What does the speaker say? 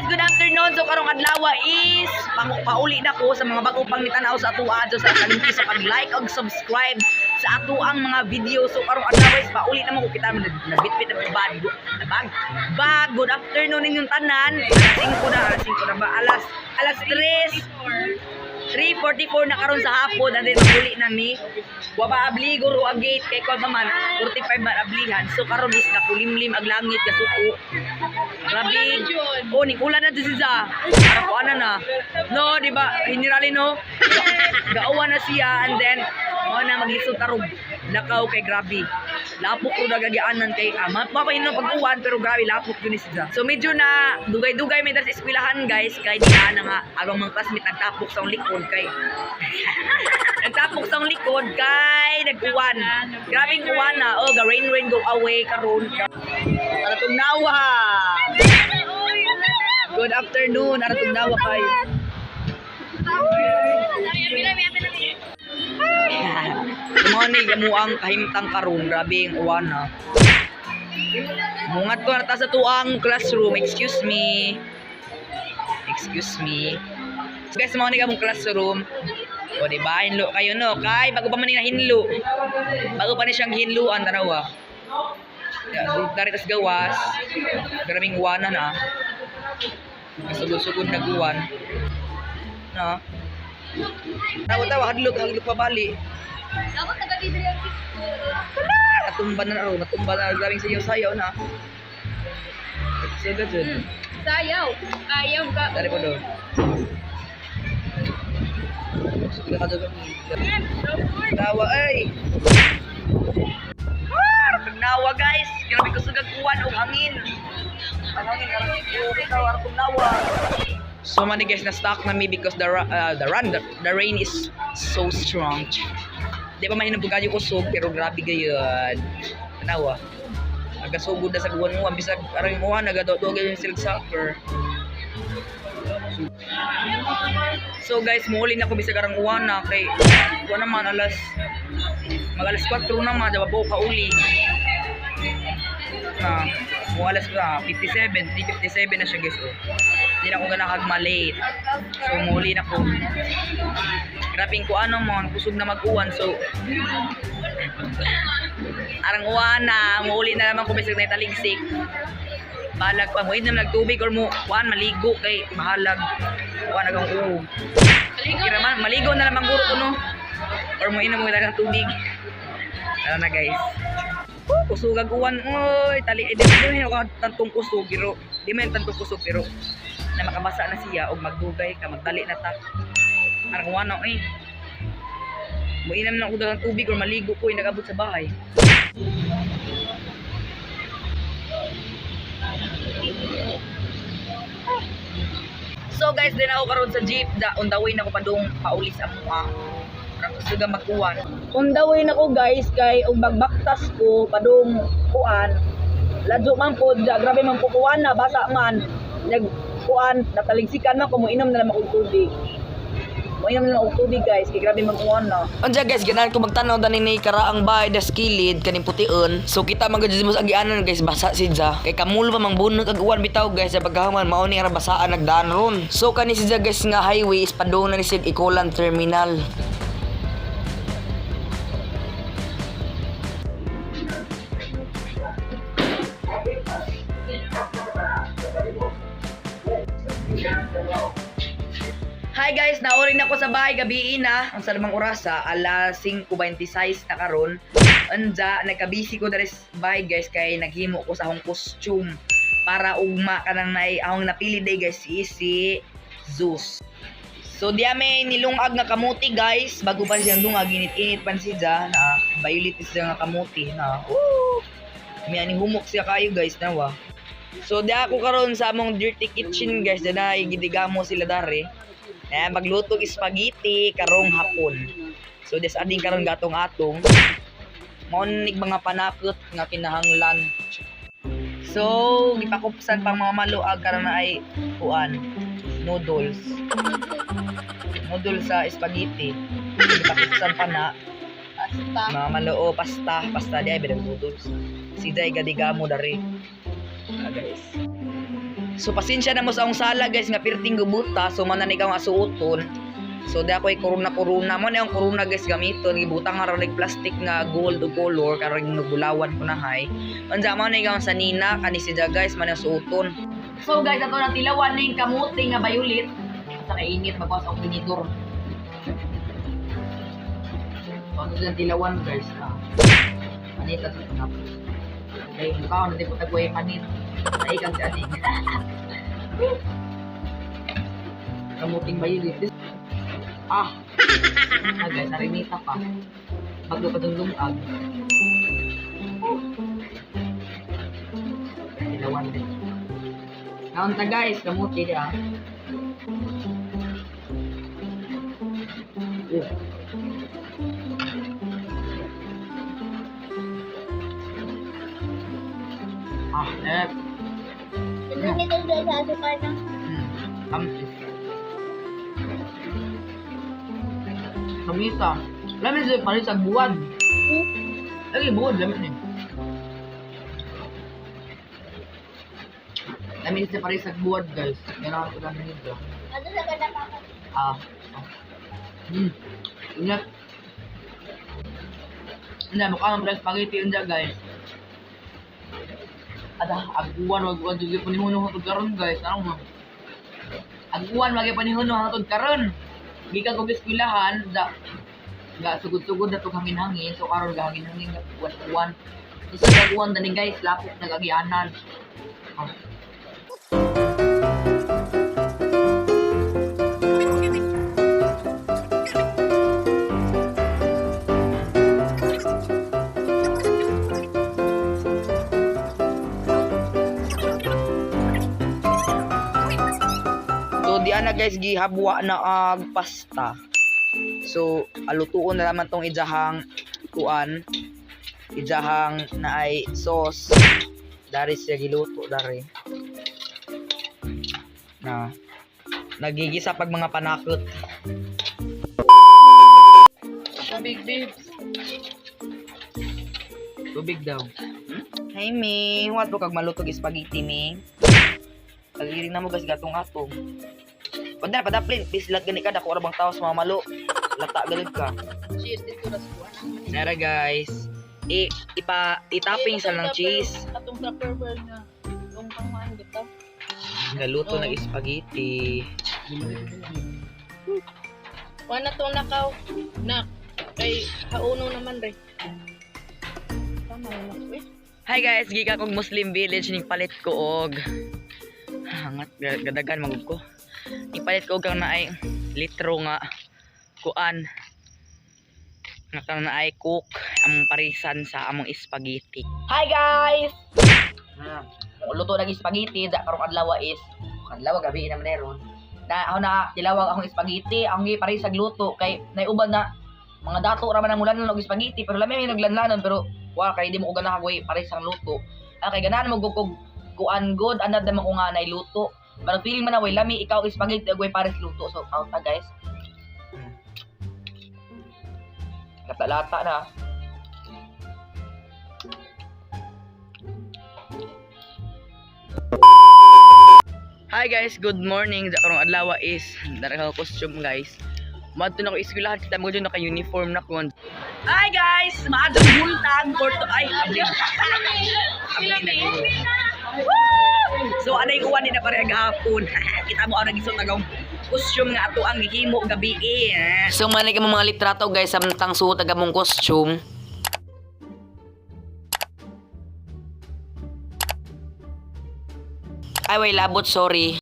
Guys, good afternoon. So karong adlaw is pauli na ko sa mga bago pang nitanaw sa atoa sa kalimti sa pag-like ug subscribe sa ato ang mga video. So karong adlaw is pauli na mo ko kita nagbitbit na bag bag bag. Good afternoon ninyong tanan. Alas 5 na, alas 5 na ba? Alas alas 3. 3:44 na karon sa hapon and then uli na mi. Wa pa abli guro ang gate kay kon pa man 45 man ablihan. So karon is nakulimlim ang langit kasuko. Grabe. Oh, ning ulan na jud siya. Para ko ana na. No, di ba? Hinirali no. Gauwa na siya and then mo na maglisod tarog. Lakaw kay grabe. Lapok ko nagagianan kay ama. Papahinom pag-uwan pero grabe lapok yun siya. So medyo na dugay-dugay may dara sa eskwelahan, guys, kay di ana nga agong mga classmate nagtapok sa akong likod kay nagtapok sa akong likod kay nag-uwan. Grabing uwan na. Oh, ga rain rain go away karon. Para tong nawa. Good afternoon, ara tong nawa kay. Mo ni amo ang kahimtang karon, grabe ang uwan na. Mungat ko na ta sa tuang classroom. Excuse me. Excuse me. So guys, mo ni kamong classroom. O di ba hinlo kayo no? Kay bago pa man ni nahinlo. Bago pa ni siyang hinluan tanawa. Dari tas gawas. Grabing uwanan na. Kasugod-sugod nag-uwan. Na. Tawa-tawa hadlok hadlok pabali. Dapat taga-didri ang Natumba na raw, natumba na grabing sayaw-sayaw na. Sugod jud. Sayaw. Ayaw ka. Dali po doon. Sugod ka doon. Tawa ay. Ah, nawa guys. Grabe ko sugag uwan og hangin. Ang hangin karon tawa nawa. So many guys na stuck na me because the ra- the run the rain is so strong. Di pa man hinabog kayo kusog pero grabe gayon. Tanawa. Nagasugod na sa guwan-uwan bisag arang uwan nagadodo yung silk soccer. So guys, muuli na ko bisag arang uwan na kay uwan naman alas mag alas 4 naman diba po kauli. Na mo alas na 57, 3:57 na siya guys oh. Hindi na ako ganahag ma-late. So muuli na ko. Grabe ko ano mo, kusog na mag-uwan so arang uwan na, muuli na naman ko bisag na italigsik. Balag pa mo inom nagtubig or mo kuan maligo kay bahalag kuan agang uo. Kira man maligo na naman guro ko no. Or mo inom mo daghang tubig. Tara na guys. Oh, kusugag uwan oy, tali eh, di man ako tantong kusog pero di man tantong kusog pero na makabasa na siya og magdugay ka magdali na ta. Arang uwan na eh. Mo inom na ako daghang tubig or maligo ko eh, nag-abot sa bahay. So guys, din ako karon sa jeep, da on the way na ko padung pauli sa amoa. Parang gusto ga magkuwan. On the way na ko guys kay og magbaktas ko padung kuan. Ladyo man po, da, grabe man po kuan na basa man. Nag kuan natalingsikan man ko mo inom na lang akong tubig. Mo inom na lang akong tubig guys, kay grabe man kuan na. Unsa guys, ganahan ko magtanaw dani ni karaang bahay das kilid kaning putiun. So kita man gud mo sa agianan guys, basa sidya. Kay kamulo pa mang bunog ag uwan bitaw guys, sa pagkahuman mao ni ara basaan nagdaan ron. So kani sidya guys nga highway is padung na ni sig Ikolan Terminal. Hi guys, nauri na ko sa bahay gabi na. Ang sa lamang orasa, alas 5:26 na karon. Anja, nagkabisi ko diri sa bahay guys kay naghimo ko sa akong costume para ugma kanang nay akong napili day guys si si Zeus. So diya may nilungag nga kamuti guys, bago pa siyang lungag init-init pan siya na violet siya nga kamuti na. Woo! May ani humok siya kayo guys nawa. So diya ako karon sa among dirty kitchen guys, dyan gidigamo sila dari. Eh, magluto og spaghetti karong hapon. So des ading karon gatong atong mao nig mga panakot nga kinahanglan. So gipakupsan pang mga maluag karon na ay kuan noodles. Noodles sa spaghetti. Gipakupsan pa na Basta. mga maloo pasta, pasta di ay bilang noodles. Si Jai gadigamo dari. Ah, guys. So pasensya na mo sa akong sala guys nga pirting gubuta so man na ikaw nga suoton. So di ako ay corona corona mo na yung corona guys gamiton gibutang nga rin plastic nga gold o color karon nagbulawan ko na hay. Unsa mo na ikaw sa nina kani si guys man ang suoton. So guys, ato na tilawan ning kamuti nga bayulit sa kainit magwas ang tinidor. So ano silang tilawan guys ah. Panit at nga. Kay mukha na di ko tagway panit. Ay kang si aning. Kamuting bayulit. Ah. Ah guys, narinita pa. Bago pa itong lumag. Tilawan din. Naunta guys, kamuti ah. Oh. Ah, eh. Nito sa asukar na. Kamtis. Kamisa. Lamin siya palit sa buwan. Lagi buwan, lamin niya. Lamin siya palit sa buwan, guys. Kailangan ko lang nito. Ano sa ganda pa? Ah. Ah. Ingat. Hindi, mukha ng fresh spaghetti yun dyan, guys. Ada, aguan, wag wag wag panihuno hatod karon guys. Ano mo? Aguan wag panihuno hatod karon. Gikan ko eskwelahan, da ga sugod-sugod na tong hangin-hangin. So karon ga hangin-hangin ga uwan-uwan. So sa aguan dani guys, lapok nagagianan. Ah. So di ana guys gihabwa na ag pasta. So alutuon na naman tong ijahang kuan. Ijahang na ay sauce. Dari siya giluto dari. Na nagigisa pag mga panakot. Tubig, babes. Tubig daw. Hey mi, huwag mo kag malutog spaghetti mi. Pagiring na mo guys gatong atong. Padala padaplin, please lat gani ka dako ra bang tao sa mga malo. Lata galid ka. Cheese dito na sa buwan. Nara guys. I ipa itopping sa lang cheese. Atong Tupperware nga. Itong pangmaan dito. Naluto ng spaghetti. Wala na tong nakaw. Nak. Kay hauno naman re. Tama na eh. Hi guys, gikan kog Muslim village ning palit ko og hangat gadagan magud ko. Ning palit ko og kang naay litro nga kuan nga kang naay cook among parisan sa among spaghetti. Hi guys. Luto ng spaghetti da karong adlaw is adlaw gabi na man ron. Na ako na tilawag akong spaghetti, ang gi parisag luto kay naiuban na mga dato ra man ang mulan og spaghetti pero lami may naglanlanon pero wa kay di mo ko ganahan way pares ang luto. Ah, kay ganahan mo gug kog kuan god anad naman ko nga nay luto. Parang feeling man na way lami ikaw spaghetti ug way pares luto. So out ta guys. Lata-lata na. Hi guys, good morning. Sa karong adlaw is dara ka costume guys. Madto na ko eskwelahan kita mo dyan naka-uniform na ko. Hi guys, maadong buntag for to ay abli. Abli na ko. So anay uwan ni na pare gahapon. Kita mo ang nagisot agong costume nga ato ang gihimo gabi eh. So manay ka mo mga litrato guys samtang suot aga mong costume. Ay, way labot, sorry.